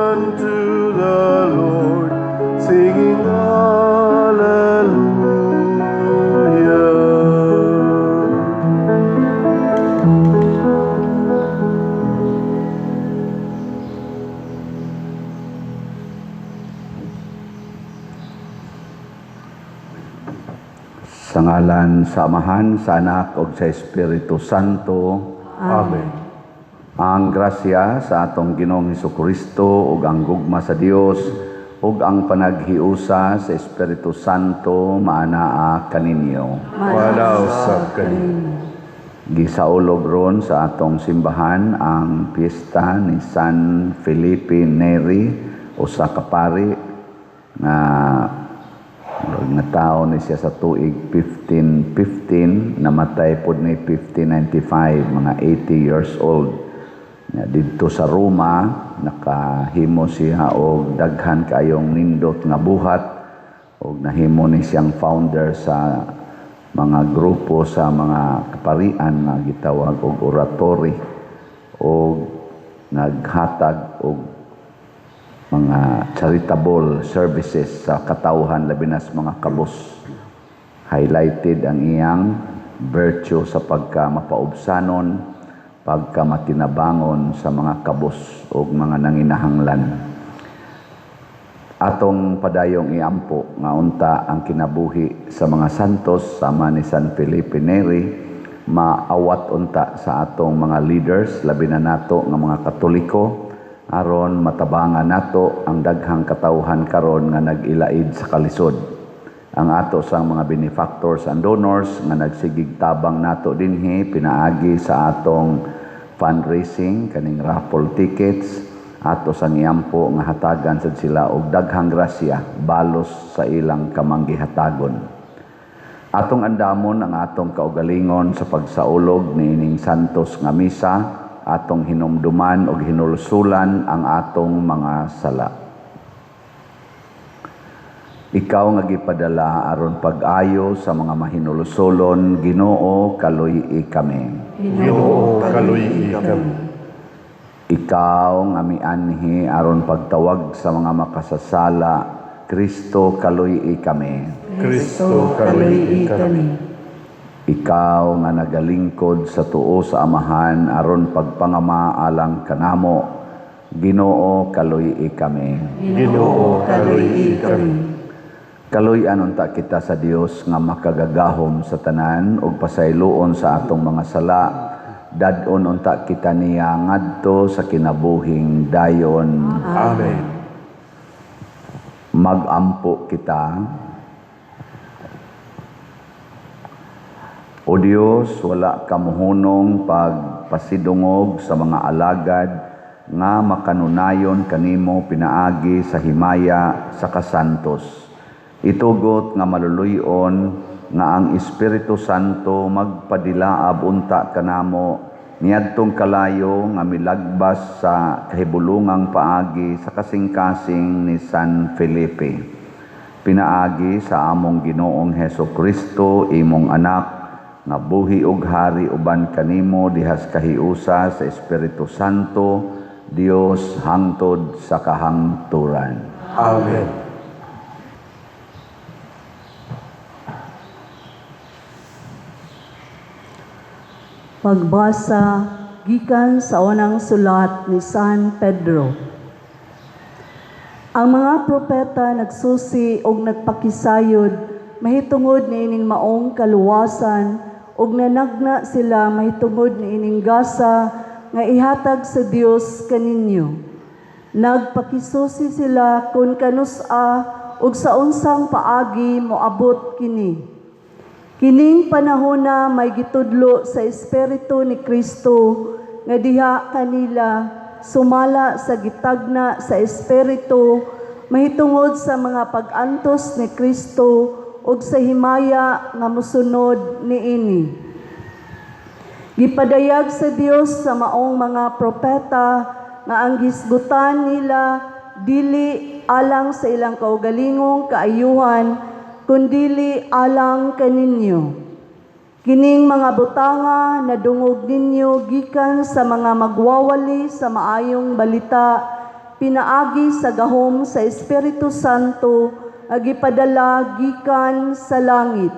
unto the Lord, singing Alleluia. Sa ngalan sa Amahan, sa Anak ug sa Espiritu Santo. Amen. Ang grasya sa atong Ginoong Hesukristo ug ang gugma sa Dios ug ang panaghiusa sa Espiritu Santo maanaa kaninyo. Maanaa usab kaninyo. Gisaulog ron sa atong simbahan ang piyesta ni San Felipe Neri, usa ka pari nga murag natawo ni siya sa tuig 1515, namatay pod ni 1595, mga 80 years old. Nga didto sa Roma nakahimo siya og daghan kaayong nindot nga buhat og nahimo ni siyang founder sa mga grupo sa mga kaparian nga gitawag og oratory og naghatag og mga charitable services sa katawhan, labi na sa mga kabus. Highlighted ang iyang virtue sa pagka mapaubsanon, pagka matinabangon sa mga kabus o mga nanginahanglan. Atong padayong iampo nga unta ang kinabuhi sa mga santos sama ni San Felipe Neri maawat unta sa atong mga leaders, labi na nato nga mga Katoliko, aron matabangan nato ang daghang katawhan karon nga nag-ilaid sa kalisod. Ang ato sang mga benefactors and donors nga nagsigig tabang nato dinhi pinaagi sa atong fundraising kaning raffle tickets, ato sang iampo nga hatagan sad sila og daghang grasya balos sa ilang kamanggihatagon. Atong andamon ang atong kaugalingon sa pagsaulog niining santos nga misa, atong hinumduman og hinulsulan ang atong mga sala. Ikaw nga gipadala aron pag-ayo sa mga mahinulsulon, Ginoo, kaluy-i kami. Ginoo, kaluy-i kami. Ikaw nga mianhi aron pagtawag sa mga makasasala, Kristo, kaluy-i kami. Kristo, kaluy-i kami. Ikaw nga nagalingkod sa tuo sa Amahan aron pagpangama alang kanamo, Ginoo, kaluy-i kami. Ginoo, kaluy-i kami. Kaluy-an unta kita sa Dios nga makagagahom sa tanan ug pasayloon sa atong mga sala. Dad-on unta kita niya ngadto sa kinabuhing dayon. Amen. Magampo kita. O Dios, wala ka mohunong pagpasidungog sa mga alagad nga makanunayon kanimo pinaagi sa himaya sa kasantos. Itugot nga maluluyon nga ang Espiritu Santo magpadilaab unta kanamo niadtong kalayo nga milagbas sa kahibulungang paagi sa kasing-kasing ni San Felipe. Pinaagi sa among Ginoong Heso Kristo, imong anak, nga buhi ug hari uban kanimo dihas kahiusa sa Espiritu Santo, Dios hangtod sa kahangturan. Amen. Pagbasa gikan sa unang sulat ni San Pedro. Ang mga propeta nagsusi og nagpakisayod mahitungod niining maong kaluwasan ug nanagna sila mahitungod niining gasa nga ihatag sa Dios kaninyo. Nagpakisusi sila kun kanus-a ug sa unsang paagi moabot kini. Kining panahona may gitudlo sa Espiritu ni Kristo nga diha kanila sumala sa gitagna sa Espiritu mahitungod sa mga pag-antos ni Kristo ug sa himaya nga mosunod niini. Gipadayag sa Dios sa maong mga propeta nga ang gisgutan nila dili alang sa ilang kaugalingong kaayuhan kundili alang kaninyo. Kining mga butanga nadungog ninyo gikan sa mga magwawali sa maayong balita pinaagi sa gahom sa Espiritu Santo nga gipadala gikan sa langit.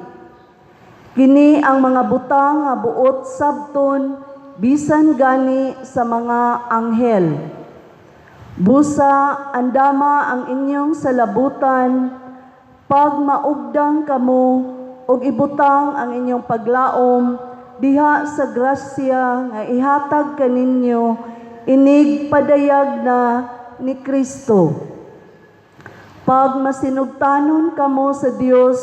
Kini ang mga butang nga buot sabton bisan gani sa mga anghel. Busa andama ang inyong salabutan pag maugdang kamo ug ibutang ang inyong paglaom diha sa grasya nga ihatag kaninyo inig padayag na ni Kristo. Pag masinugtanon kamo sa Dios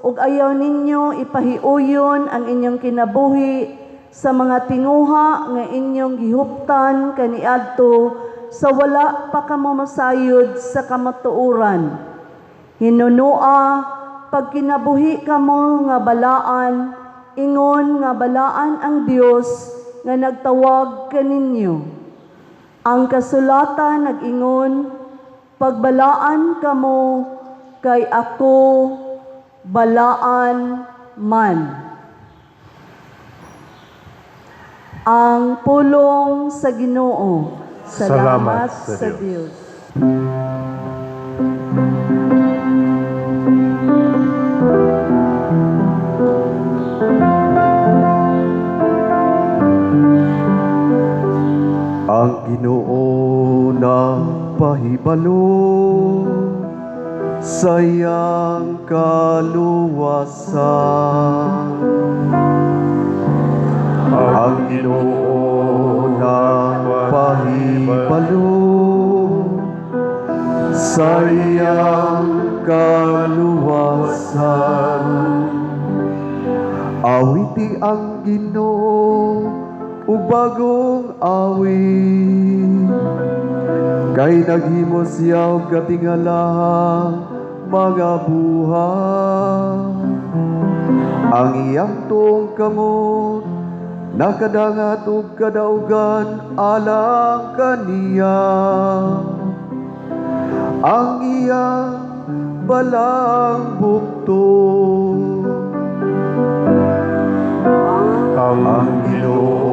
ug ayaw ninyo ipahiuyon ang inyong kinabuhi sa mga tinguha nga inyong gihuptan kaniadto sa wala pa kamo masayod sa kamatuoran. Hinunoa, pagkinabuhi kamo nga balaan, ingon nga balaan ang Dios nga nagtawag kaninyo. Ang kasulatan nag-ingon, "Pagbalaan kamo kay ako balaan man." Ang pulong sa Ginoo. Salamat sa Dios. Diyos. Ang Ginoo nagpahibalo sa iyang kaluwasan. Ang Ginoo nagpahibalo sa iyang kaluwasan. Awiti ang Ginoo ug bagong awit. Kay naghimo siya og katingalahang mga buhat. Ang iyang tuong kamot nakadangat og kadaugan alang kaniya. Ang iyang balang buktot. Ang Ginoo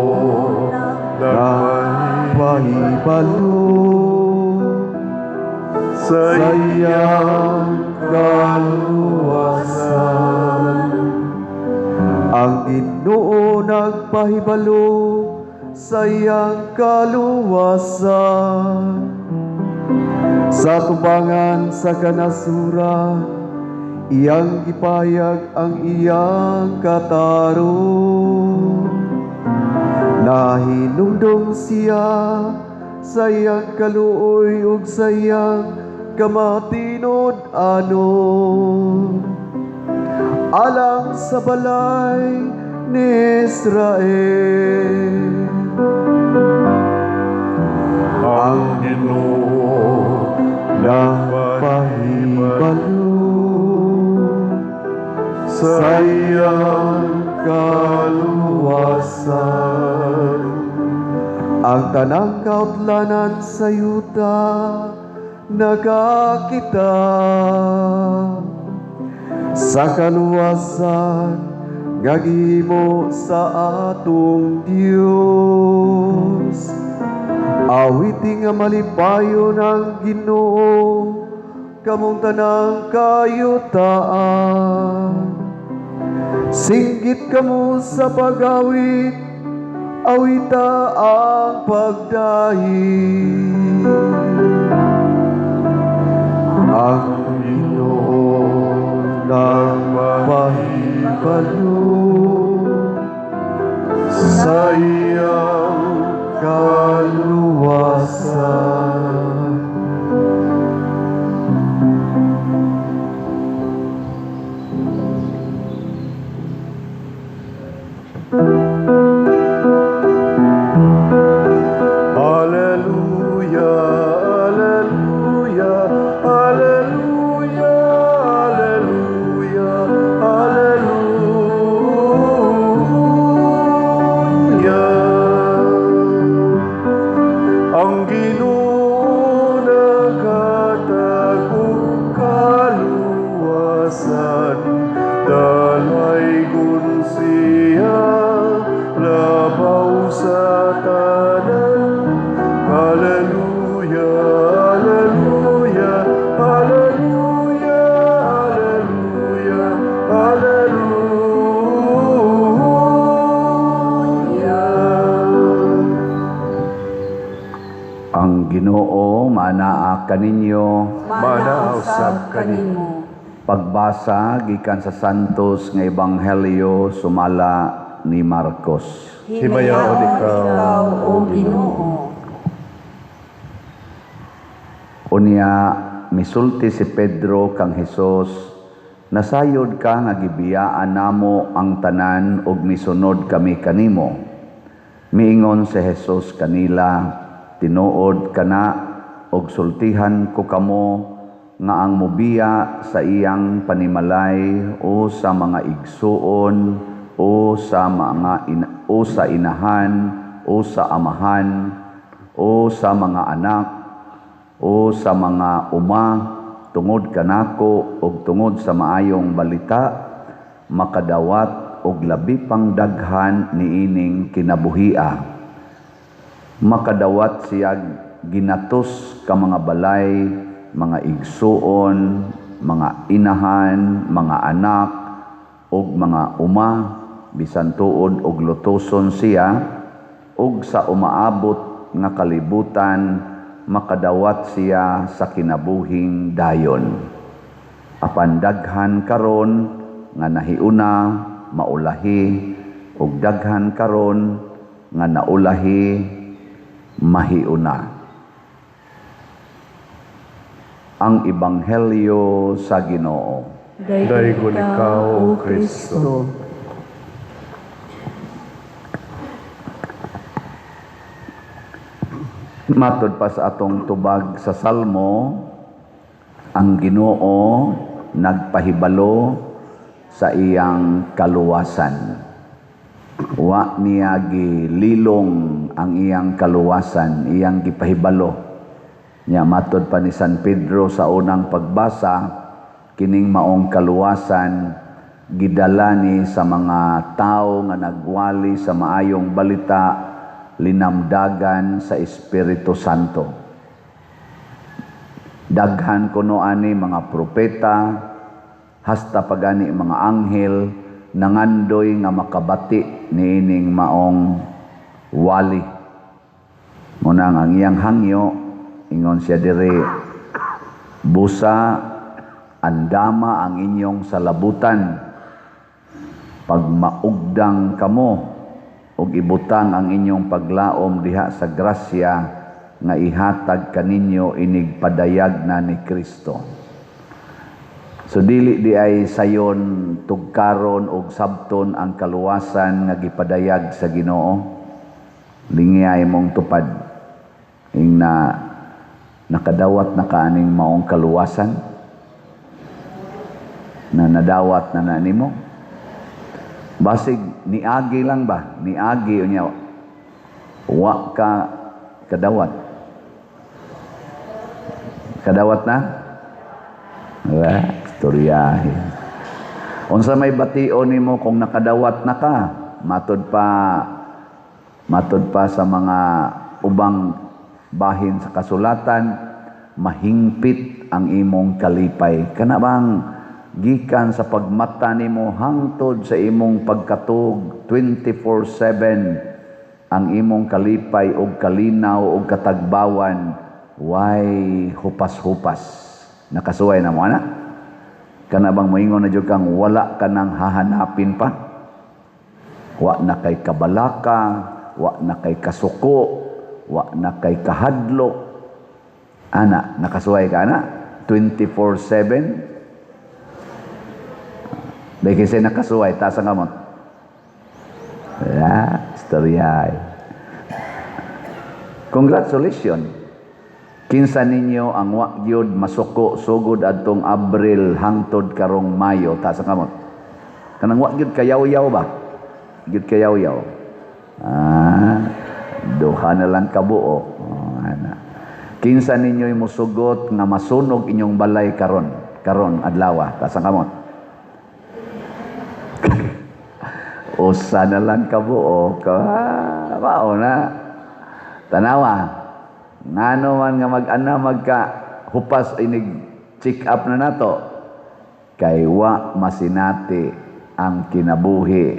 Nagpahibalo sa sa iyang kaluwasan. Ang Ginoo nagpahibalo sa iyang kaluwasan. Sa tubangan sa kanasuran, iyang gipahayag ang iyang katarong. Nahinumdum siya sa iyang kaluoy ug sa iyang kamatinud-anon. Alang sa balay ni Israel. Ang Ginoo Nagpahibalo sa sa iyang kaluwasan. Ang tanang kautlanan sa yuta nakakita sa kaluwasan nga gihimo sa atong Dios. Awiti nga malipayon ang Ginoo, kamong tanang kayutaan. Singgit kamo sa pag-awit, awita ang pagdahi. Ang Ginoo nagpahibalo sa iyang kaluwasan. Alleluia. Ginoo maanaa kaninyo. Maanaa usab kanimo. Pagbasa gikan sa Santos nga Ebanghelyo sumala ni Marcos. Himayaon ikaw, O Ginoo. Unya misulti si Pedro kang Hesus, nasayod ka nga gibiyaan namo ang tanan ug misunod kami kanimo. Miingon si Jesus kanila, tinuod kana og sultihan ko kamo nga ang mubiya sa iyang panimalay o sa mga igsuon o sa mga ina, o sa inahan o sa amahan o sa mga anak o sa mga uma tungod kanako ug tungod sa maayong balita makadawat og labi pang daghan niining kinabuhia. Makadawat siya ginatos ka mga balay, mga igsuon, mga inahan, mga anak ug mga uma, bisan tuod og lutoson siya, ug sa umaabot nga kalibutan makadawat siya sa kinabuhing dayon. Apan daghan karon nga nahiuna maulahi, ug daghan karon nga naulahi mahiuna. Ang Ebanghelyo sa Ginoo. Daygon ikaw, O Kristo. Matod pa sa atong tubag sa Salmo, ang Ginoo nagpahibalo sa iyang kaluwasan. Wa niya gililong ang iyang kaluwasan, iyang gipahibalo. Nya matod pa ni San Pedro sa unang pagbasa, kining maong kaluwasan gidala ni sa mga tao nga nagwali sa maayong balita, linamdagan sa Espiritu Santo. Daghan kuno ani mga propeta, hasta pagani mga anghel, nangandoy nga makabati niining maong wali. Muna ang iyang hangyo, ingon siya diri, busa andama ang inyong salabutan, pagmaugdang kamo ug ibutang ang inyong paglaom diha sa grasya nga ihatag kaninyo inig padayag na ni Kristo. So dili di ay sayon tugkaron og sabton ang kaluwasan nga gipadayag sa Ginoo. Lingiyay mong tupad ing na nakadawat na kaaning maong kaluwasan na nadawat na nimo. Basig niagi lang ba? Niagi unya wa ka kadawat. Kadawat na? Wala, istoryahe. Unsa may bation nimo kung nakadawat na ka? Matod pa sa mga ubang bahin sa kasulatan, mahingpit ang imong kalipay. Kana bang gikan sa pagmata nimo hangtod sa imong pagkatug 24/7 ang imong kalipay og kalinaw og katagbawan way hupas-hupas. Nakasuway na mo ana? Kana bang moingon na jud kang wala ka nang hahanapin pa? Wa na kay kabalaka, wa na kay kasuko, wa na kay kahadlok. Ana, nakasuway ka ana? 24/7? Dahil kasi nakasuway, taas ang kamot. Wala, istorya. Congratulations. Kinsa ninyo ang wa gyud masuko sugod adtong Abril hangtod karong Mayo, taas ang kamot. Kanang wa gyud kayaw-yaw ba? Gyud kayaw-yaw. Ah, duha na lang kabuo. Oh, ana. Kinsa ninyo'y musugot nga masunog inyong balay karon, karon adlaw, taas ang kamot. Usa na lang kabuo ka, mao na. Tanawa. Ngano man nga mag-ana magka hupas inig check up na nato, kay wa masinati ang kinabuhi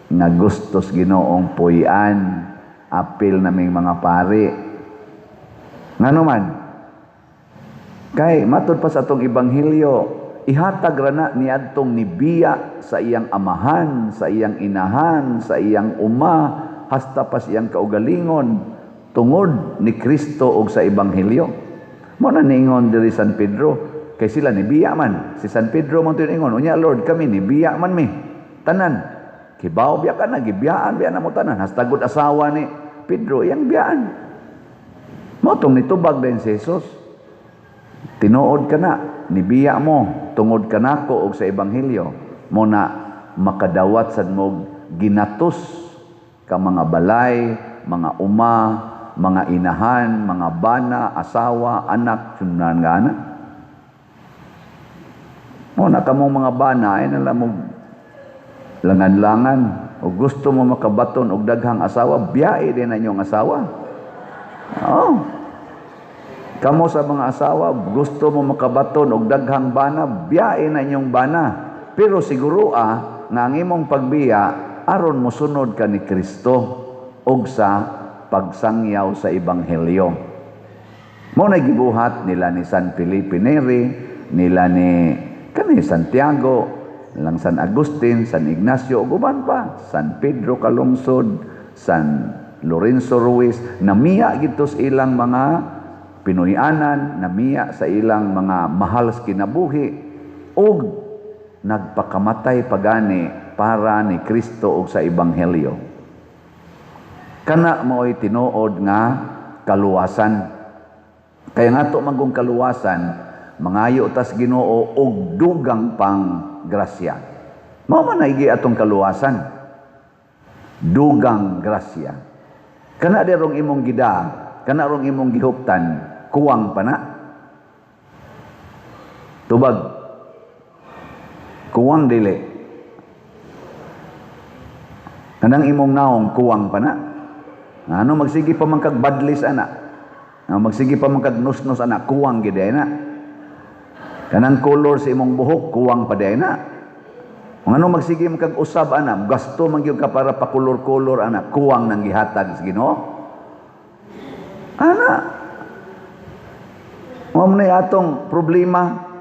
nga gustos Ginoong puy-an. Apil naming mga pari, Ngano man? Kay matud pa sa atong ebanghelyo, ihatag ra na niadtong nibiya sa iyang amahan, sa iyang inahan, sa iyang uma, hasta pa sa iyang kaugalingon tungod ni Kristo ug sa ebanghelyo. Mo na niingon diri San Pedro, kay sila nibiya man. Si San Pedro man ingon, "Unya Lord, kami nibiya man mi. Tanan. Kibaw biya ka na, gibiyaan biya na mo tanan." Hasta gud asawa ni Pedro iyang biyaan. Mao tong nitubag din si Jesus. "Tinuod ka na, nibiya mo tungod kanako og sa ebanghelyo, mo na makadawat sad mo ginatos ka mga balay, mga uma, mga inahan, mga bana, asawa, anak, sunan nga ana. Mo na kamong mga bana ay nala mo langan-langan o gusto mo makabaton og daghang asawa, biyae din na inyong asawa. Oh. Kamo sa mga asawa, gusto mo makabaton og daghang bana, biyae na inyong bana. Pero siguro nga ang imong pagbiya aron mosunod ka ni Kristo og sa pagsangyaw sa ebanghelyo. Mo na gibuhat nila ni San Felipe Neri, nila ni kani Santiago, lang San Agustin, San Ignacio ug uban pa, San Pedro Calungsod, San Lorenzo Ruiz, namiya gito sa ilang mga Pinoy-anan, namiya sa ilang mga mahal sa kinabuhi ug nagpakamatay pagani para ni Kristo ug sa ebanghelyo. Kana mao'y tinuod nga kaluwasan. Kaya nga to magong kaluwasan, mangayo tas Ginoo og dugang pang grasya. Mao man naigi atong kaluwasan. Dugang grasya. Kana dirong imong gida, kana rong imong gihuptan, kuwang pa na. Tubag. Kuwang dili. Kanang imong naong kuwang pa na. Ano magsige pa man kag badlis ana. Ano magsige pa man kag nusnos ana, kuwang gid na. Kanang color sa imong buhok kuwang pa diay na. Kung ano magsige man kag usab ana, gasto man gyud ka para pakulor-kolor ana, kuwang nang gihatag sa Ginoo. Ana. Mao man atong problema.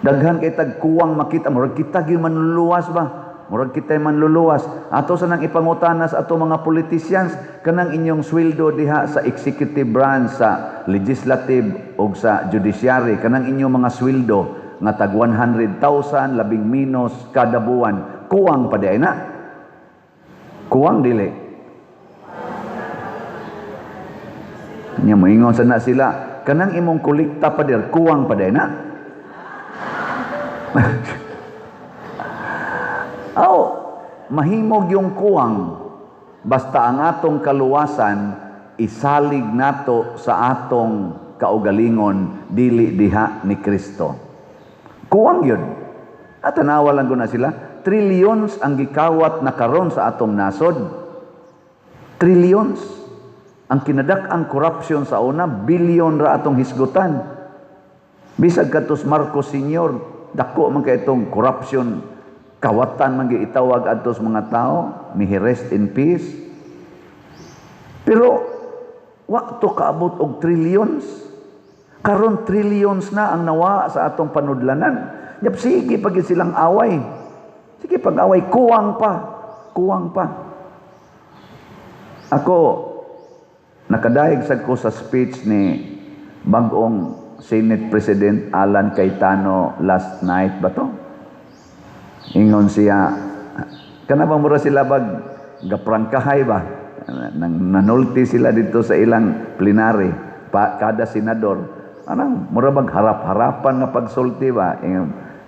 Daghan kay tag kuwang makita, murag kita gyud manluluwas ba? Murag kita manluluwas. Ato sa nang ipangutana sa ato mga politicians, kanang inyong sweldo diha sa executive branch, sa legislative o sa judiciary, kanang inyong mga sweldo nga tag 100,000 labing minus kada buwan, kuwang pa diay na? Kuwang dili? Nya moingon sa na sila, kanang imong kolekta pa dir, kuwang pa diay na? Aw, mahimog yung kuwang basta ang atong kaluwasan isalig nato sa atong kaugalingon dili diha ni Kristo. Kuwang yun. At tanawa lang ko na sila, trillions ang gikawat na karon sa atong nasod. Trillions. Ang kinadak-ang corruption sa una, billion ra atong hisgutan. Bisag katos Marcos Sr., dako man kay itong corruption, kawatan man giitawag adtos mga tao, may he rest in peace. Pero wa to kaabot og trillions. Karon trillions na ang nawa sa atong panudlanan. Yap, sige pag silang away. Sige pag away, kuwang pa. Kuwang pa. Ako, nakadayeg sad ko sa speech ni bagong Senate President Alan Cayetano last night ba to? Ingon siya, kana ba mura sila bag gaprangkahay ba? Nang nanulti sila dito sa ilang plenary, pa, kada senador. Anang mura bag harap-harapan nga pagsulti ba?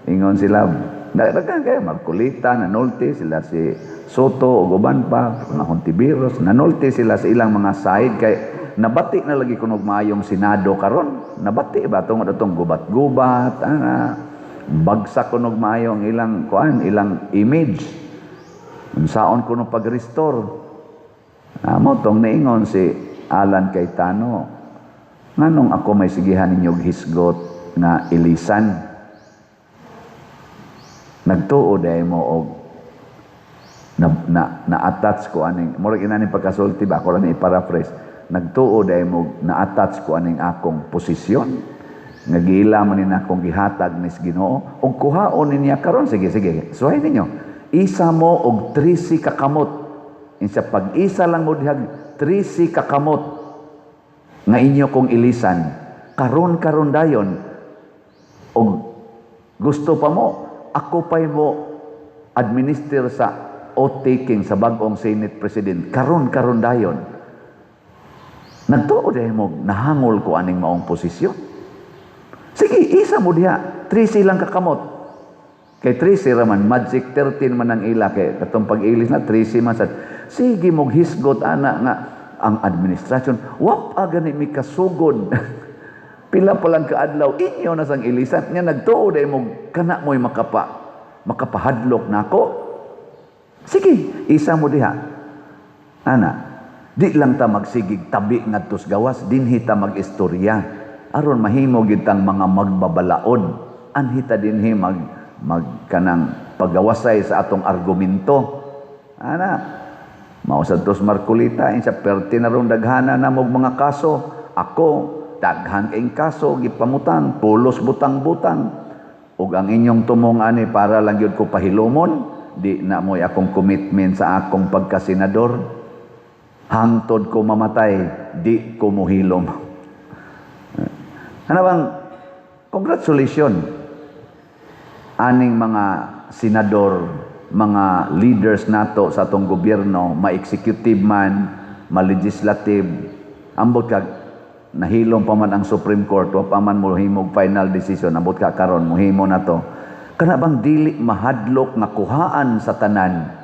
Ingon sila, daghan kayo magkulita, nanulti sila si Soto ug uban pa, mga Hontiveros, nanulti sila sa ilang mga side kay nabati na lagi kunog maayong Senado karon. Nabati ba tungod atong gubat-gubat, ana bagsak kunog maayo ang ilang kuan, ilang image. Unsaon kuno pag-restore. Amo tong niingon si Alan Cayetano, nganong ako may sigihan ninyo og hisgot nga ilisan? Nagtuo dahil mo og na-attach ko aning murag ina ning pagkasulti ba, ako lang i-paraphrase. Nagtuo dahil mo na-attach ko aning akong posisyon nga giila man ni akong gihatag nis Ginoo og kuhaon niya karon. Sige, sige, suway ninyo. Isa mo og 13 ka kamot. Insa pag-isa lang mo dihag 13 ka kamot nga inyo kong ilisan karon karon dayon, og gusto pa mo, ako pa'y mo administer sa oath taking sa bag-ong Senate President karon karon dayon. Nagtuo dahil mo nahangol ko aning maong posisyon? Sige, isa mo diha 13 lang kakamot, kay 13 raman, magic 13 man ang ila, kay katong pag-ilis na 13 man sad. Sige mo hisgot ana nga ang administrasyon wap gani mi kasugod, pila pa lang kaadlaw inyo na sang ilisan nga. Nagtuo dahil mo kana mo'y makapahadlok nako? Sige, isa mo diha ana. Di lang ta magsigig tabi ngadto sa gawas, dinhi ta mag-istorya aron mahimo gyud tang mga magbabalaod. Anhi ta dinhi mag mag kanang pagawasay sa atong argumento ana. Mao sad tos Marcolita, insa perti na ron daghana na mog mga kaso. Ako daghan kayong kaso gipamutang, pulos butang-butang. Ug ang inyong tumong ani para lang gyud ko pahilumon, di na mo'y akong commitment sa akong pagkasenador. Hangtod ko mamatay, di ko muhilom. Ano bang congratulations aning mga senador, mga leaders nato sa atong gobyerno, ma-executive man, ma-legislative. Ambot kag nahilom pa man ang Supreme Court, wa pa man mohimog final decision, ambot ka karon mohimo na to. Kana bang dili mahadlok nga kuhaan sa tanan?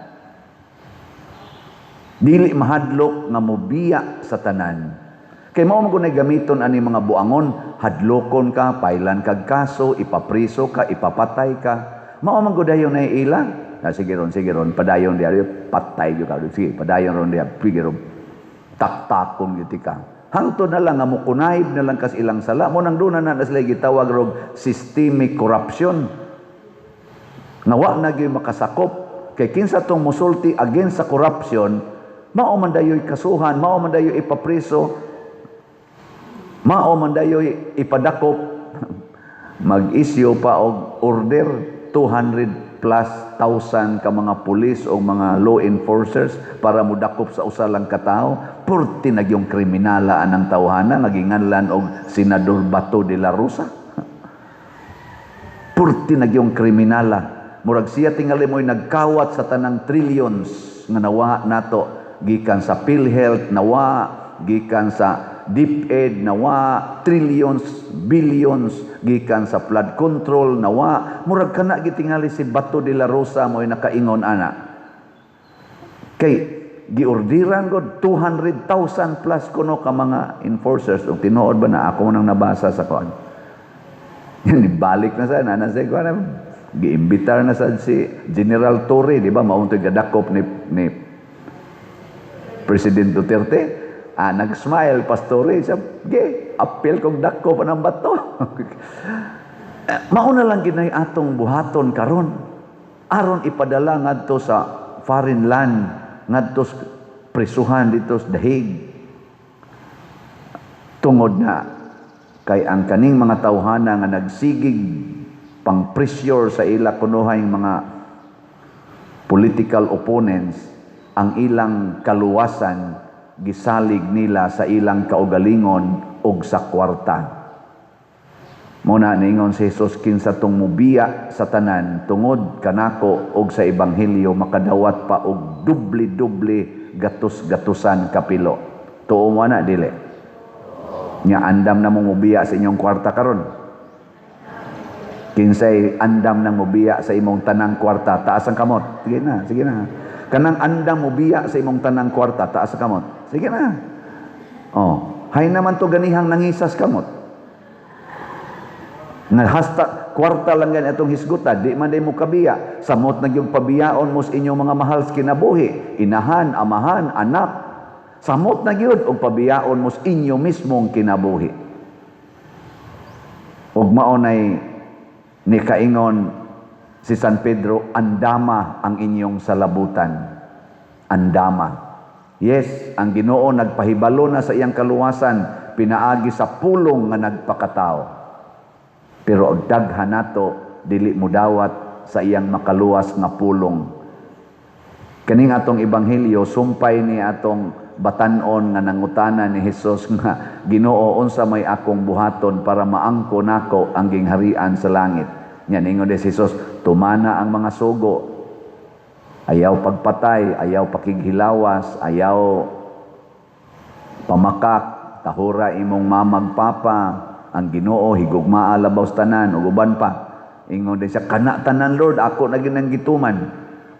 Dili mahadlok nga mobiya sa tanan. Kay mao man gud gamiton ani mga buangon, hadlokon ka, pailan kag kaso, ipapriso ka, ipapatay ka. Mao man gud dayon na ila. Ah, sige ron, padayon diha, patay gyud ka. Sige, padayon ron diha, sige ron. Taktakon gyud ka. Hangtod na lang nga mokunayb na lang kas ilang sala. Mo nang doon na na sila gitawag rog systemic corruption. Nga wa na gyud makasakop kay kinsa tong musulti against sa corruption, mao man dayoy kasuhan, mao man dayoy ipapriso, mao man dayoy ipadakop, mag-issue pa og order 200 plus thousand ka mga pulis o mga law enforcers para mudakop sa usa lang ka tawo. Purti na yung kriminala anang tawhana nga ginganlan og Senador Bato de la Rosa. Purti na yung kriminala. Murag siya tingali mo'y nagkawat sa tanang trillions nga nawa nato gikan sa PhilHealth, nawa gikan sa DepEd, nawa trillions, billions gikan sa flood control, nawa. Murag kana gitingali si Bato de la Rosa mo'y nakaingon ana, kay giordiran god 200,000 plus kuno ka mga enforcers. Ug tinuod ba na ako nang nabasa sa kuan? Yan, balik na sa na sa kuan, giimbitar na sad si General Torre, di ba? Mao to'y gadakop ni President Duterte. Ah, nag-smile pastore siya, ge, apil kong dakop ang bato. Mao na lang ginay atong buhaton karon aron ipadala ngadto sa foreign land, ngadto sa prisuhan dito sa Dahig, tungod na kay ang kaning mga tawhana nga nagsigig pang pressure sa ila kunuhay mga political opponents, ang ilang kaluwasan gisalig nila sa ilang kaugalingon og sa kwarta. Muna niingon si Jesus, kinsa tong mubiya sa tanan tungod kanako og sa ebanghelyo, makadawat pa og dubli-dubli, gatos-gatusan kapilo. Tuo mo na, dili? Nya andam na mo mubiya sa inyong kwarta karon? Kinsay andam nang mubiya sa imong tanang kwarta, taas ang kamot. Sige na, sige na. Kanang andam mubiya sa imong tanang kwarta, taas ang kamot. Sige na. Oh, hay naman to ganihang nangisas kamot. Nga hasta kwarta lang gani atong hisgutan, di man day mo kabiya. Samot na gyud pabiyaon mo sa inyong mga mahal sa kinabuhi, inahan, amahan, anak. Samot na gyud og pabiyaon mo sa inyo mismong kinabuhi. Ug mao nay ni kaingon si San Pedro, andama ang inyong salabutan. Andama. Yes, ang Ginoo nagpahibalo na sa iyang kaluwasan pinaagi sa pulong nga nagpakatao. Pero ang daghan nato dili mudawat sa iyang makaluwas nga pulong. Kaning atong ebanghelyo, sumpay ni atong batan-on nga nangutana ni Hesus nga, "Ginoo, unsa may akong buhaton para maangko nako ang gingharian sa langit?" Nya ningon si Hesus, "Tumana ang mga sugo. Ayaw pagpatay, ayaw pakighilawas, ayaw pamakak, tahura imong mamag papa, ang Ginoo higugmaa labaw sa tanan," ug uban pa. Ingon din siya, "Kana tanan, Lord, ako na ginang gituman.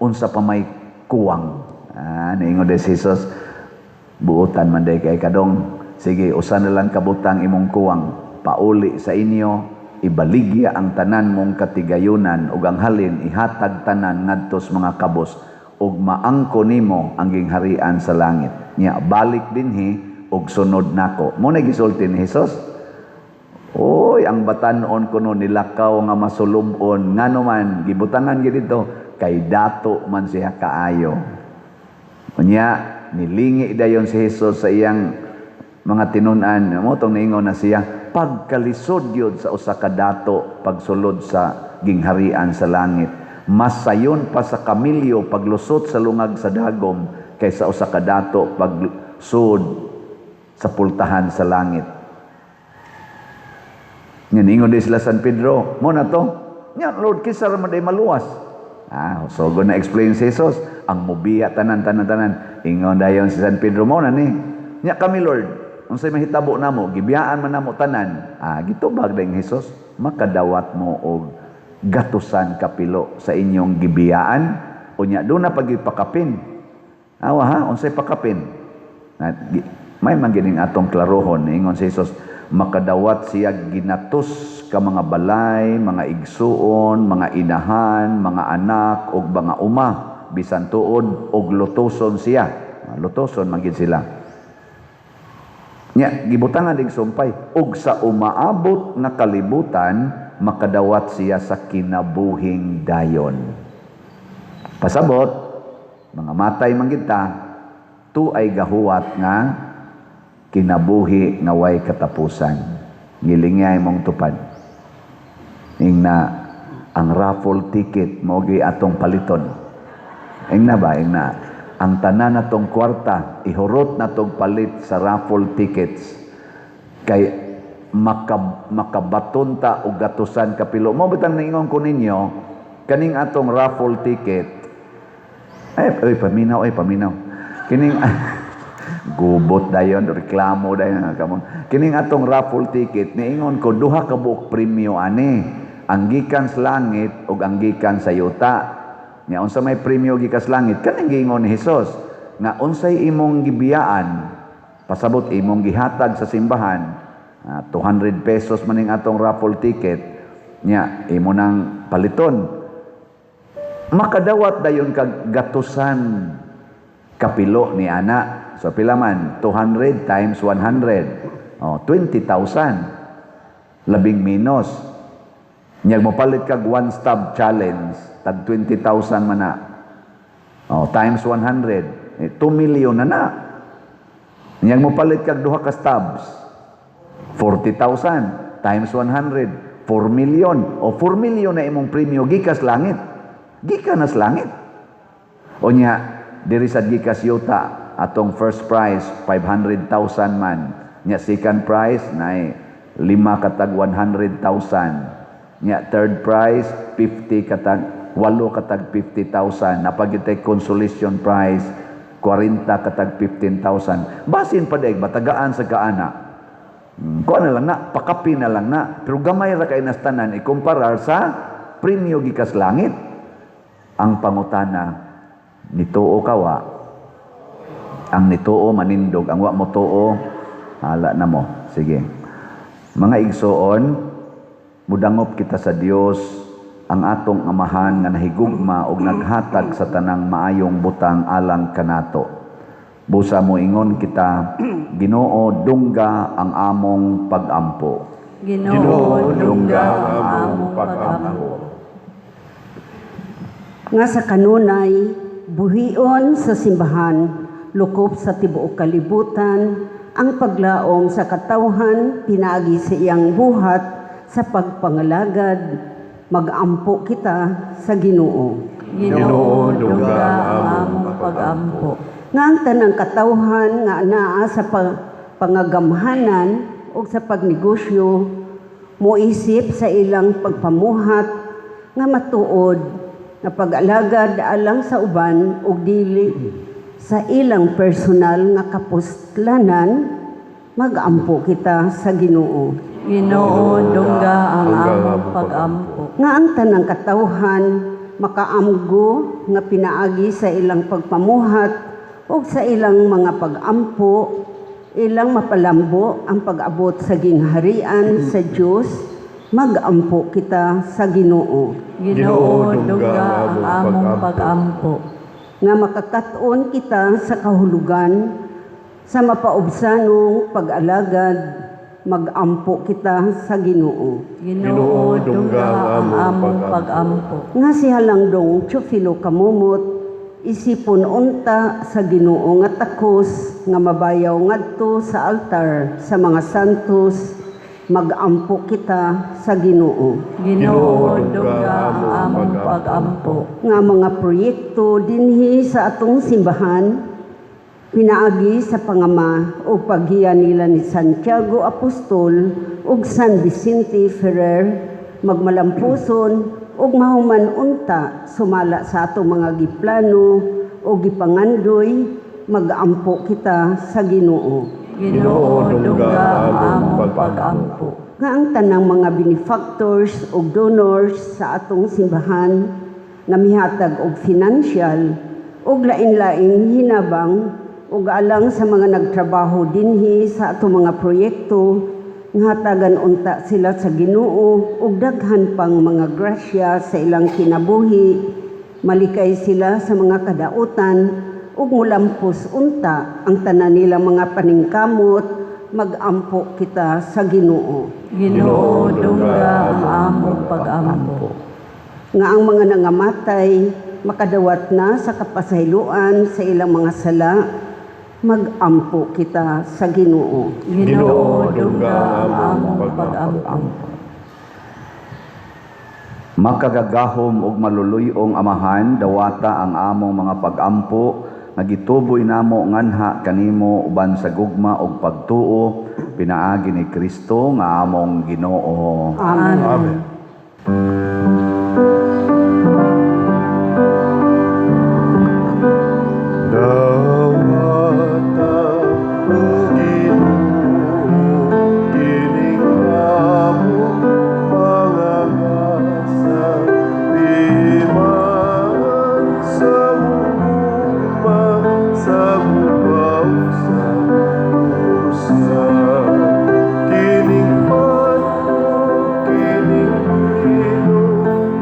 Unsa pa may kuwang?" Ah, niingon din si Jesus, "Buotan man day kay kadong. Sige, usa na lang kabutang imong kuwang. Pauli sa inyo, ibaligya ang tanan mong katigayunan ug ang halin ihatag tanan ngadto sa mga kabos ug maangko nimo ang gingharian sa langit. Nya balik dinhi ug sunod nako." Mo na gisulti ni Jesus. Oy, ang batan-on kuno nilakaw nga masulub-on, ngano man gibutangan gid dito kay dato man siya kaayo. Unya nilingi dayon si Jesus sa iyang mga tinun-an. Mo tong niingon na siya, "Pagkalisod gyud sa usa ka dato pagsulod sa gingharian sa langit. Mas sayon pa sa kamilyo paglusot sa lungag sa dagom kaysa usa ka dato pagsud sa pultahan sa langit." Nga ningon din sila San Pedro, "Mo na to. Nya Lord, kinsa ra man day maluwas?" Ah, so go na explain si Jesus, ang mubiya tanan tanan tanan. Ingon dayon si San Pedro, "Mo na ni. Nya kami, Lord, unsay mahitabo namo? Gibiyaan man namo tanan." Ah, gitubag din Jesus, "Makadawat mo og gatusan kapilo sa inyong gibiyaan. Unya do na pagipakapin." Awa ha, unsay pakapin? Na, may man gining atong klarohon, ingon si Jesus, makadawat siya ginatos ka mga balay, mga igsuon, mga inahan, mga anak ug mga uma, bisan tuod og lutoson siya. Ah, lutoson man gid sila. Nya gibutangan dig sumpay, ug sa umaabot nga kalibutan makadawat siya sa kinabuhing dayon. Pasabot, mga matay man gid ta, tu ay gahuwat nga kinabuhi nga way katapusan. Gilingay mong tupad. Ingna ang raffle ticket mo gi atong paliton. Ingna ba, ingna ang tanan natong kwarta ihurot natong palit sa raffle tickets kay makabaton ta og gatusan kapilo. Mo bitang niingon ko ninyo kaning atong raffle ticket. Ay, oy, paminaw, ay, paminaw. Kining gubot dayon, reklamo dayon kamo. Kining atong raffle ticket, niingon ko duha ka buok premyo ani. Ang gikan sa langit ug ang gikan sa yuta. Nya unsa may premyo gikan sa langit? Kaning giingon ni Hesus nga unsay imong gibiyaan, pasabot imong gihatag sa simbahan, 200 pesos maning atong raffle ticket. Nya imo nang paliton, makadawat dayon kag gatusan kapilo ni ana. So pila man 200 times 100? Oh, 20,000. Labing minus. Nyag mopalit kag one stop challenge, tag 20,000 man na. Oh, times 100, eh, 2 million na na. Nyag mopalit kag duha ka stubs, 40,000 times 100, 4 million. O 4 million na imong premyo gikas langit. Gikan na sa langit. O nya, diri sa gikas yuta, atong first prize, 500,000 man. Nya second prize, na lima katag 100,000. Nya third prize, 50 katag, walo katag 50,000. Napagitay consolation prize, 40 katag 15,000. Basin pa daig, batagaan sa kaana. Kuha na lang na, pakapi na lang na. Pero gamay ra kay nas tanan ikumparar sa premyo gikas langit. Ang pangutana, nituo ka wa? Ang nituo manindog, ang wa mo tuo, hala na mo. Sige. Mga igsoon, mudangop kita sa Dios ang atong amahan nga nahigugma og naghatag sa tanang maayong butang alang kanato. Busa mo ingon kita, "Ginoo, dungga ang among pagampo." Ginoo, dungga ang among pagampo. Nga sa kanunay buhion sa simbahan. Lukop sa tibuok kalibutan, ang paglaom sa katawhan pinaagi sa iyang buhat sa pagpangalagad, magampo kita sa Ginoo. Ginoo, dungga ang among pag-ampo. Nga ang tanang katawhan nga anaa sa pangagamhanan o sa pagnegosyo, moisip sa ilang pagpamuhat nga matuod nga pag-alagad alang sa uban ug dili sa ilang personal nga kapustlanan, magampo kita sa Ginoo. Ginoo, dungga ang Dungga ang among among pag-ampo. Nga ang tanang katawhan makaamgo nga pinaagi sa ilang pagpamuhat o sa ilang mga pagampo, ilang mapalambo ang pag-abot sa gingharian sa Dios, magampo kita sa Ginoo. Ginoo, dungga ang among pag-ampo. Nga makakaton kita sa kahulugan sa mapaubsanong pag-alagad, magampo kita sa Ginoo. Ginoo, dungga ang among pag-ampo. Nga si Halangdong Teofilo Camomot isipon unta sa Ginoo nga takos nga mabayaw ngadto sa altar sa mga santos, magampo kita sa Ginoo. Ginoo, dungga ang among pag-ampo. Nga mga proyekto dinhi sa atong simbahan pinaagi sa pangama o paghiya nila ni Santiago Apostol ug San Vicente Ferrer magmalampuson ug mahuman unta sumala sa atong mga giplano o gipangandoy, magampo kita sa Ginoo. Ginoo, dungga ang among pag-ampo. Nga ang tanang mga benefactors ug donors sa atong simbahan nga mihatag og financial ug lain-laing hinabang ug alang sa mga nagtrabaho dinhi sa atong mga proyekto, nga hatagan unta sila sa Ginoo ug daghan pang mga grasya sa ilang kinabuhi, malikay sila sa mga kadautan ug mulampos unta ang tanan nilang mga paningkamot, magampo kita sa Ginoo. Ginoo, dungga ang among pag-ampo. Nga ang mga nangamatay makadawat na sa kapasayloan sa ilang mga sala, magampo kita sa Ginoo. Ginoo, dungga ang among pag-ampo. Makagagahom ug maluluy-ong Amahan, dawata ang among mga pag-ampo nga gituboy namo nganha kanimo uban sa gugma ug pagtuo pinaagi ni Kristo nga among Ginoo. Amen. Amen. Dawata, O Ginoo, kining among mga gasa, timaan sa gugma, sa buhaw sa pusa. Kining pan, kining bino,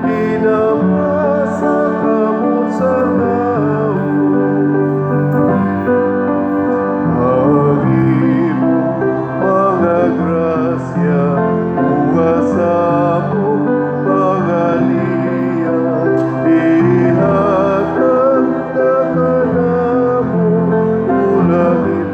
gidama sa kamot sa tawo. Ang imong mga grasya, buga sa among mga liya, ihatag na kanamo, o langit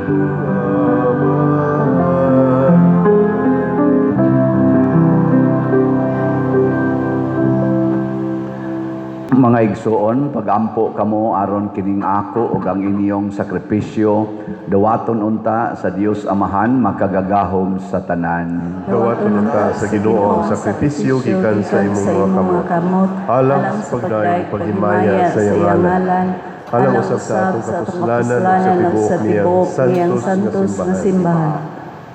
Amahan. Mga igsoon, pagampo kamo aron kining ako ug ang inyong sakripisyo dawaton unta sa Dios Amahan makagagahom sa tanan. Dawaton unta sa Ginoo ang sakripisyo gikan sa imong mga kamot, alang sa pagdayeg paghimaya sa iyang ngalan, alang usab sa atong kapuslanan ug sa tibuok niyang santos nga simbahan.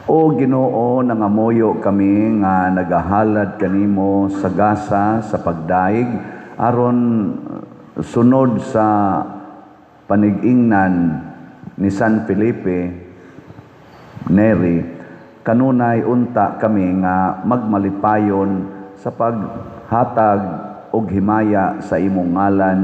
O Ginoo, nangamuyo kami nga nagahalad kanimo sa gasa sa pagdaig aron sunod sa panigingnan ni San Felipe Neri, kanunay unta kami nga magmalipayon sa paghatag og himaya sa imong ngalan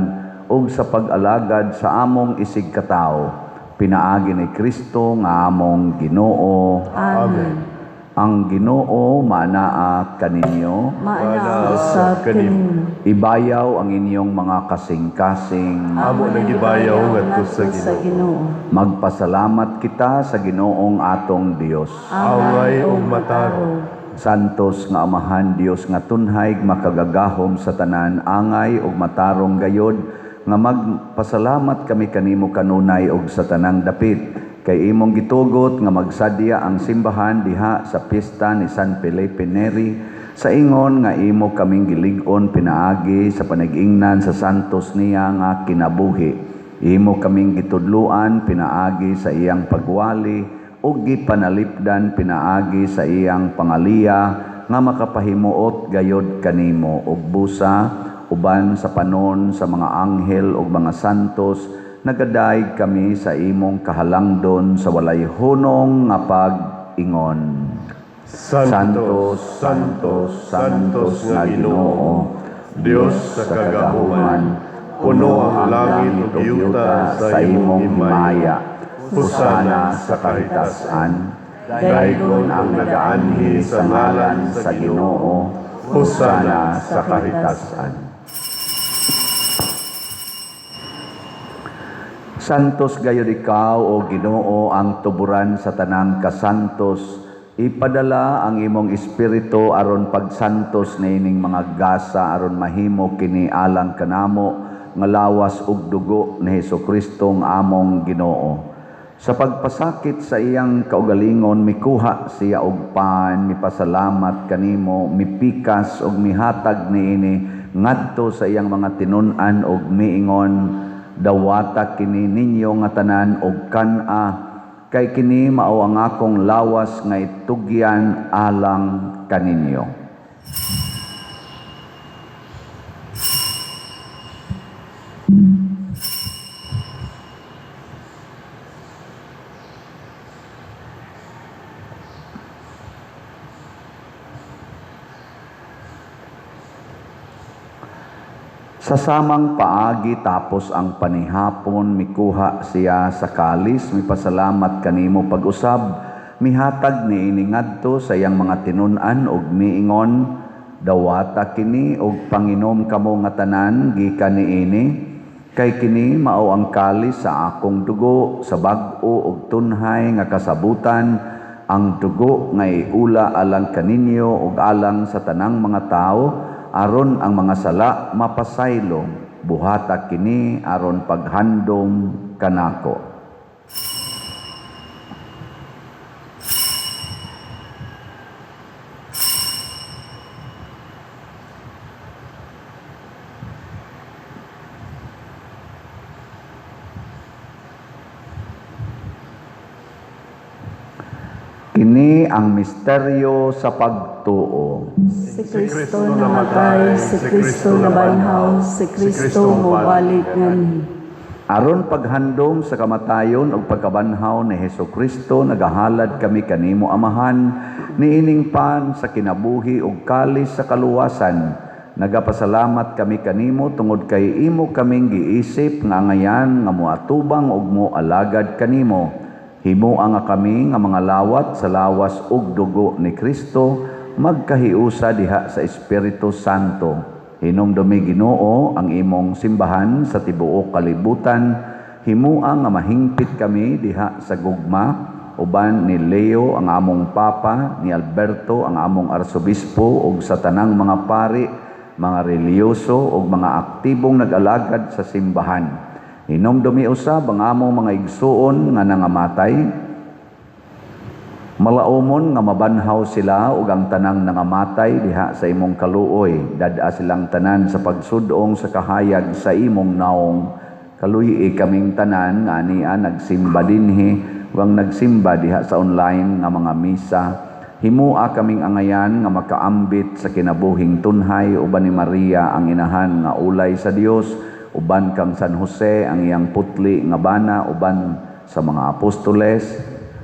ug sa pag-alagad sa among isig katawo pinaagi ni Kristo nga among Ginoo. Amen. Ang Ginoo maanaa kaninyo. Maanaa usab kanimo. Ibayaw ang inyong mga kasing-kasing. Amo nang gibayaw ngadto sa Ginoo. Magpasalamat kita sa Ginoong atong Dios. Angay ug matarong. Santos nga Amahan, Dios nga tunhay, makagagahom sa tanan, angay ug matarong gayod nga magpasalamat kami kanimo kanunay ug sa tanang dapit, kay imong gitugot nga magsadya ang simbahan diha sa pista ni San Felipe Neri, sa ingon nga imo kaming gilig-on pinaagi sa panag-ingnan sa santos niya nga kinabuhi. Imo kaming gitudluan pinaagi sa iyang pagwali ug gipanalipdan pinaagi sa iyang pangaliya nga makapahimuot gayod kanimo ug busa uban sa panon sa mga anghel ug mga santos, nagadayeg kami sa imong kahalangdon sa walay hunong nga pag-ingon. Santos, Santos, Santos nga Ginoo, Dios sa kagahuman, puno ang langit ug yuta sa imong himaya. Hosana sa kahitasan. Daygon ang nagaanhi sa ngalan sa Ginoo. Hosana sa kahitasan. Santos gayud ikaw, o Ginoo, ang tuburan sa tanang kasantos. Ipadala ang imong espiritu aron pagsantos niining mga gasa aron mahimo kini alang kanamo nga lawas ug dugo ni Hesukristo nga among Ginoo. Sa pagpasakit sa iyang kaugalingon, mikuha siya og pan, mipasalamat kanimo, mipikas og mihatag niini ngadto sa iyang mga tinun-an og miingon, dawata kini ninyo nga tanan og kan-a, kay kini mao ang akong lawas nga itugyan alang kaninyo. Sa samang paagi tapos ang panihapon, mikuha siya sa kalis, mipasalamat kanimo pag-usab, mihatag niini ngadto sa iyang mga tinun-an og miingon, dawata kini og panginom kamo nga tanan gikan niini, kay kini mao ang kalis sa akong dugo sa bag-o og tunhay nga kasabutan, ang dugo nga iula alang kaninyo ug alang sa tanang mga tawo, aron ang mga sala mapasaylo. Buhata kini aron paghandom kanako. Kini ang misteryo sa pagtuo. Si Kristo namatay, si Kristo nabanhaw, si Kristo mobalik nganhi. Aron paghandom sa kamatayon ug pagkabanhaw ni Hesukristo, nagahalad kami kanimo Amahan, niining pan sa kinabuhi ug kalis sa kaluwasan. Nagapasalamat kami kanimo tungod kay imo kaming giisip nga angayan nga moatubang ug moalagad kanimo. Himoa nga kami nga mga lawat sa lawas ug dugo ni Kristo, magkahiusa diha sa Espiritu Santo. Hinumdumi Ginoo ang imong simbahan sa tibuok kalibutan. Himoa nga mahingpit kami diha sa gugma, uban ni Leo ang among Papa, ni Alberto ang among Arsobispo, ug sa tanang mga pari, mga relihiyoso ug mga aktibong nag-alagad sa simbahan. Hinumdumi usab ang among mga igsuon nga nangamatay, malaumon nga mabanhaw sila ug ang tanang nangamatay diha sa imong kaluoy. Dad-a silang tanan sa pagsudong sa kahayag sa imong naong. Kaluyi kaming tanan nga ania nagsimba dinhi ug ang nagsimba diha sa online nga mga misa. Himua kaming angayan nga makaambit sa kinabuhing tunhay uban ni Maria ang inahan nga ulay sa Dios, uban kang San Jose ang iyang putli nga bana, uban sa mga apostoles,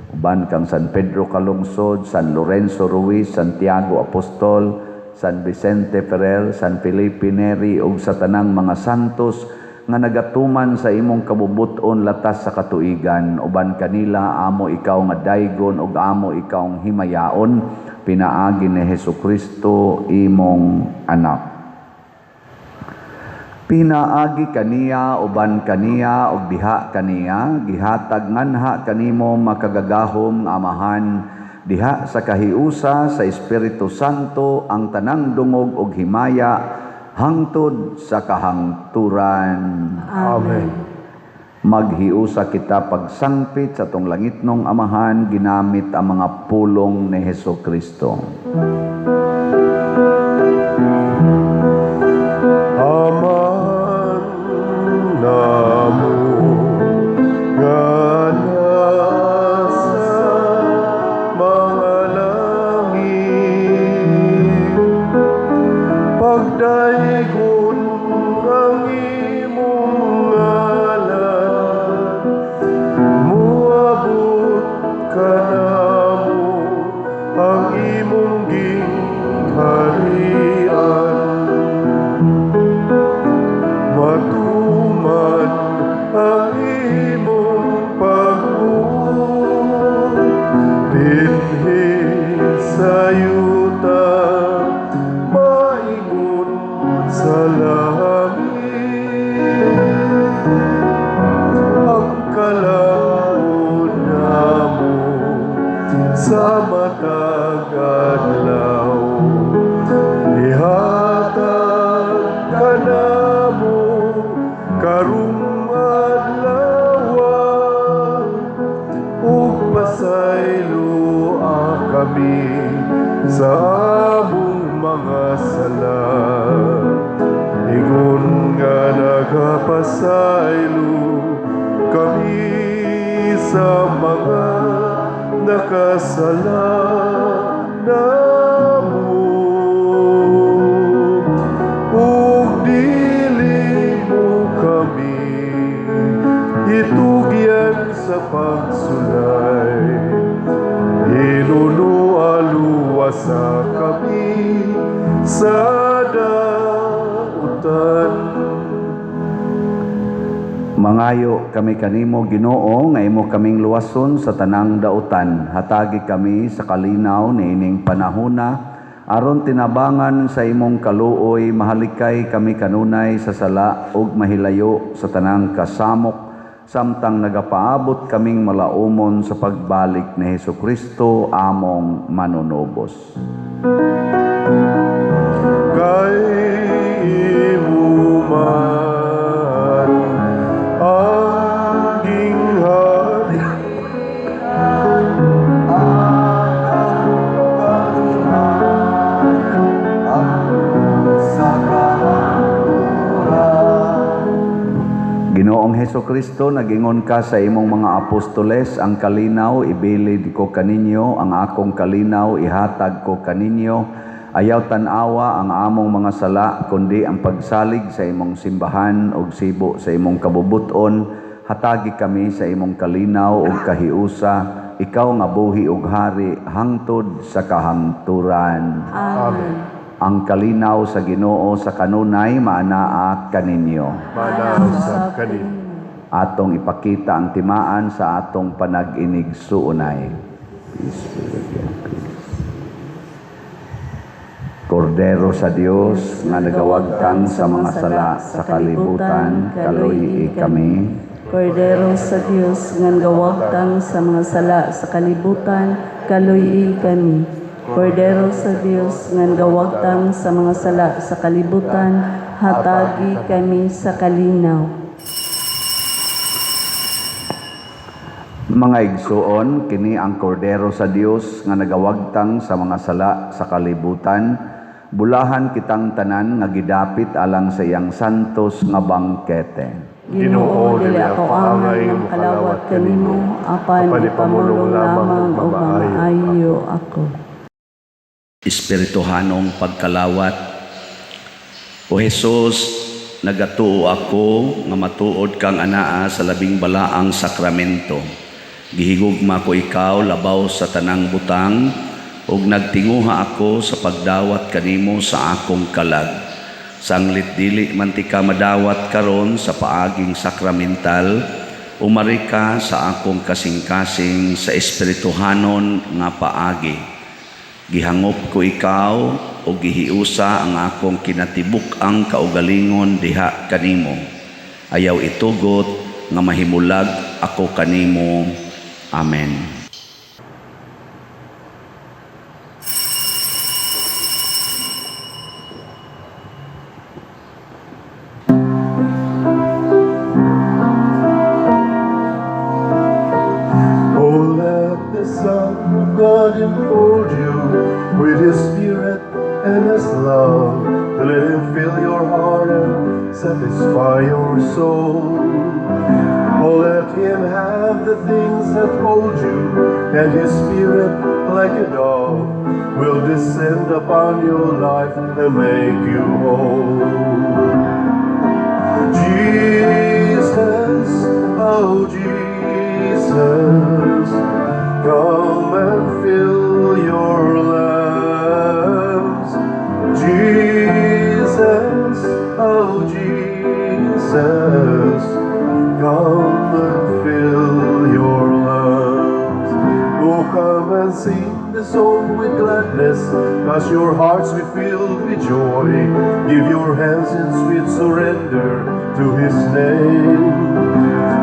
uban kang San Pedro Calungsod, San Lorenzo Ruiz, Santiago Apostol, San Vicente Ferrer, San Felipe Neri ug sa tanang mga santos nga nagatuman sa imong kabubut-on latas sa katuigan. Uban kanila amo ikaw nga daygon ug amo ikaw himayaon, pinaagi ni Hesukristo imong anak. Pinaagi kaniya, uban kaniya, ug diha kaniya, gihatag nganha kanimo, makagagahom nga Amahan, diha sa kahiusa sa Espiritu Santo, ang tanang dungog ug himaya hangtod sa kahangturan. Amen. Maghiusa kita pagsangpit sa atong langitnong Amahan ginamit ang mga pulong ni Heso Kristo. Amahan namo nga nasa mga langit, pagdaygon ang imong ngalan, muabot kanamo ang imong gingharian, matuman ang imong pagbuot dinhi sa yuta maingon sa langit. Ang kalan-on namo sa matag adlaw ihatag kanamo karong adlaw, ug pasayloa kami sa among mga sala, ingon nga nagapasaylo kami sa mga nakasala namo, ug dili mo kami itugyan sa pagsulay, hinunoa luwasa kami sa dautan. Mangayo kami kanimo, Ginoo, nga imo kaming luwason sa tanang dautan. Hatagi kami sa kalinaw niining panahona aron tinabangan sa imong kaluoy mahalikay kami kanunay sa sala ug mahilayo sa tanang kasamok, samtang nagapaabot kaming malaumon sa pagbalik ni Hesukristo among manunubos. Kay imo man ang gingharian, sa kahangturan. Ginoong Hesukristo, nagingon ka sa imong mga apostoles, "Ang kalinaw ibilid ko kaninyo, ang akong kalinaw ihatag ko kaninyo." Ayaw tan-awa ang among mga sala, kundi ang pagsalig sa imong simbahan ug sibo sa imong kabubuton. Hatagi kami sa imong kalinaw ug kahiusa, ikaw nga buhi ug hari hangtod sa kahangturan. Amen. Ang kalinaw sa Ginoo sa kanunay maanaa kaninyo. Maanaa usab kanimo. Atong ipakita ang timaan sa atong panag-inigsuonay. Peace be with you. Peace. Kordero sa Dios nga nagawagtang sa mga sala sa kalibutan, kaluy-i kami. Kordero sa Dios nga nagawagtang sa mga sala sa kalibutan, kaluy-i kami. Kordero sa Dios nga nagawagtang sa mga sala sa kalibutan, hatagi kami sa kalinaw. Mga igsuon, kini ang Kordero sa Dios nga nagawagtang sa mga sala sa kalibutan. Bulahan kitang tanan nga gidapit alang sa iyang santos nga bangkete. Ginoo, dili ako angay nga makalawat kanimo, apan ipamulong lamang ug mamaayo ako. Espirituhanong pagkalawat. O Hesus, nagatuo ako nga matuod kang anaa sa labing balaang sakramento. Gihigugma ko ikaw labaw sa tanang butang ug nagtinguha ako sa pagdawat kanimo sa akong kalag. Sanglit dili man tika madawat karon sa paaging sakramental, umari ka sa akong kasing-kasing sa espirituhanon nga paagi. Gihangop ko ikaw o gihiusa ang akong kinatibuk-ang kaugalingon diha kanimo. Ayaw itugot nga mahimulag ako kanimo. Amen. Oh, let the Son of God enfold you with His Spirit and His love. Let Him fill your heart and satisfy your soul. Oh, let Him have the things that hold you, and His Spirit, like a dove, will descend upon your life and make you whole. Jesus, oh Jesus, come and fill your lambs. Jesus, oh Jesus, come and fill your lungs. Oh, come and sing the song with gladness, 'cause your hearts be filled with joy. Give your hands in sweet surrender to His name.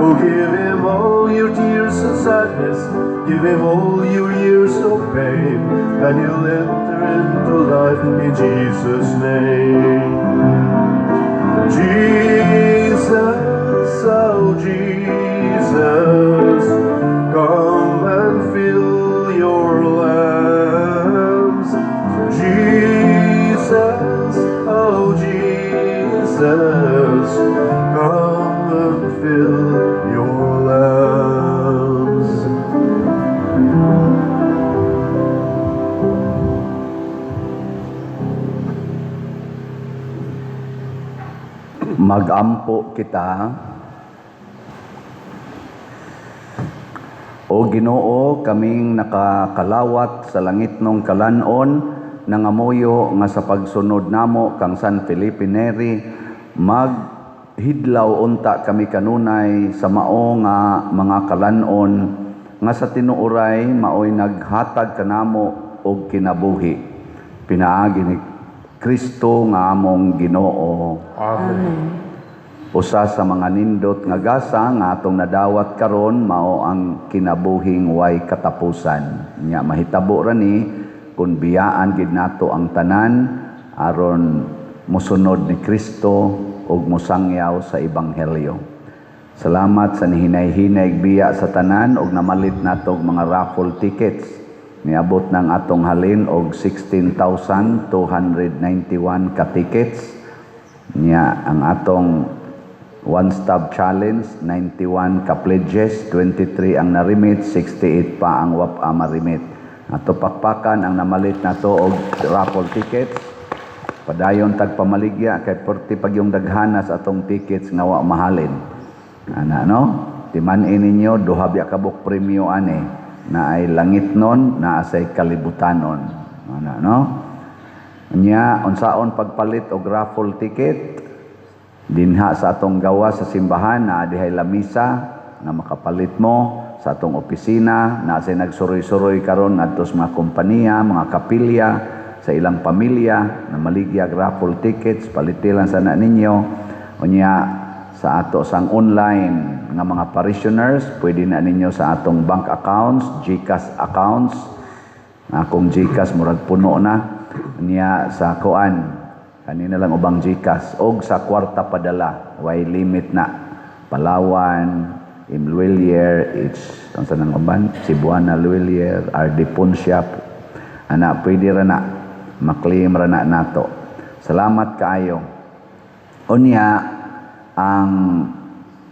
Oh, give Him all your tears and sadness, give Him all your years of pain, and you'll enter into life in Jesus' name. Jesus, oh Jesus, come and fill your lambs. Jesus, oh Jesus, come and fill your lambs. Magampo kita. O Ginoo, kaming nakakalawat sa langitnong kalanon, nangamuyo nga sa pagsunod namo kang San Felipe Neri, maghidlaw unta kami kanunay sa mao nga mga kalanon nga sa tinuoray maoy naghatag kanamo og kinabuhi. Pinaagi ni Kristo nga among Ginoo. Amen. Usa sa mga nindot nga gasa nga atong nadawat karon mao ang kinabuhing way katapusan. Nya mahitabo ra ni kung biyaan gid nato ang tanan aron mosunod ni Kristo ug mosangyaw sa ebanghelyo. Salamat sa nihinay-hinay biya sa tanan ug namalit nato og mga raffle tickets. Niabot ng atong halin og 16,291 ka tickets. Nya ang atong one stop challenge, 91 ka pledges, 23 ang narimit, 68 pa ang wapa marimit. Ato pakpakan ang namalit nato og raffle tickets. Padayon tagpamaligya kay perti pag yung daghana sa atong tickets nga wa mahalin. Ana no? Timan-in ninyo duha biya ka buok premyo ani na ay langitnon na asay kalibutanon. Ana no? Nya unsaon pagpalit og raffle ticket dinha sa atong gawa sa simbahan na dihay lamisa nga makapalit mo sa atong opisina na say nagsuroy-suroy karon ngadto sa mga kompanya, mga kapilya sa ilang pamilya na maligyag raffle tickets, palitilan sana ninyo. Unya sa ato sang online nga mga parishioners, pwede na ninyo sa atong bank accounts, GCash accounts. Akong GCash murag puno na niya sa kuan kanina lang ubang GCash og sa kwarta padala, way limit na. Palawan, M Lhuillier, each unsa nang uban, Cebuana Lhuillier, RD Pawnshop, ana pwede ra na maklaim ra na nato. Salamat kaayo. Unya ang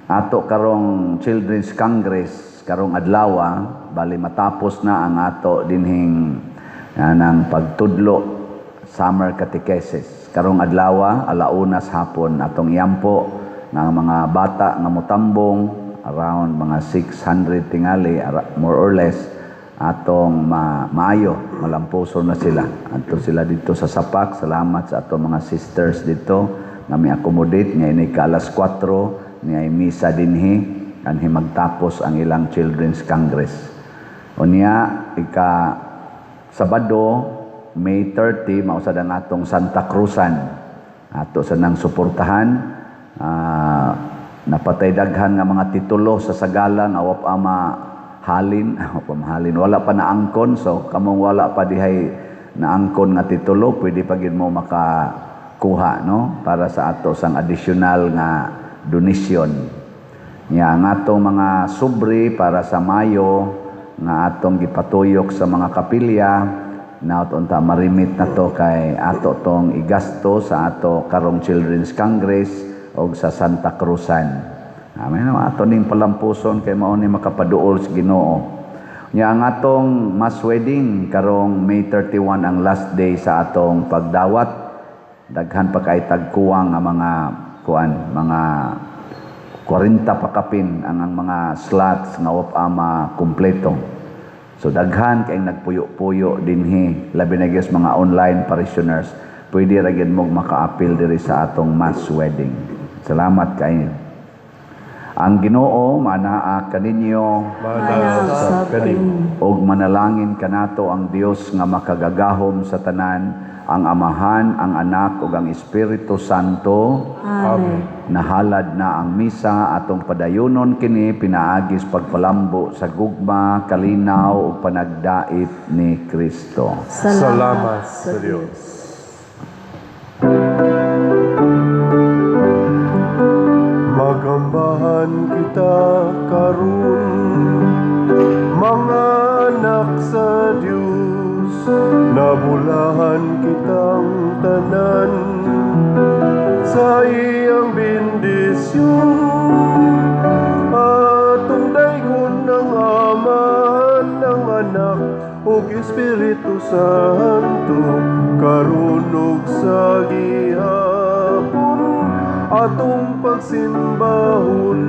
ato karong Children's Congress karong adlaw, bali matapos na ang ato dinhing anang pagtudlo summer catechesis. Karong adlaw 1:00 sa hapon atong iampo nga mga bata nga motambong around mga 600 tingali, more or less. Atong maayo malampuson na sila. Adto sila dito sa Sapak. Salamat sa atong mga sisters dito nga mi accommodate nga ini ka alas 4 ni ay misa dinhi anhi magtapos ang ilang Children's Congress. Unya, ika Sabado, May 30, mao sad ang atong Santa Cruzan. Ato sa nang suportahan, napatay daghan nga mga titulo sa sagala nga wa pa mahalin, wa pa mahalin, wala pa naangkon. So kamong wala pa dihay naangkon nga titulo, pwede pa gid mo makakuha, no, para sa ato sang additional nga donation. Nya ang atong mga sobre para sa Mayo nga atong gipatuyok sa mga kapilya na unta marimit na to kay ato tong igasto sa ato karong Children's Congress og sa Santa Cruzan. Amen. Ato ning palampuson kay mao ni makapaduol sa Ginoo. Nya ang atong mass wedding karong May 31 ang last day sa atong pagdawat. Daghan pa kay tagkuwang nga mga kuan, mga 40 pa kapin ang mga slots nga wa pa kumpleto. So daghan kay nagpuyo-puyo dinhi, labi na gyud sa mga online parishioners. Pwede ra gyud mo maka-apil diri sa atong mass wedding. Salamat kayo. Ang Ginoo manaa kaninyo. Manaa usab kanimo. Ug manalangin kanato ang Dios nga makagagahom sa tanan, ang Amahan, ang Anak ug ang Espiritu Santo. Amen. Nahalad na ang misa, atong padayunon kini pinaagis pagpalambo sa gugma, kalinaw ug panagdait ni Kristo. Salamat sa Dios. Magambahan kita karon, mga anak sa Dios, nabulahan kitang tanan sa iyang bendisyon. Atong daygon ang Amahan, ang Anak ug Espiritu Santo, karon ug sa gihapon atong pagsimbahon.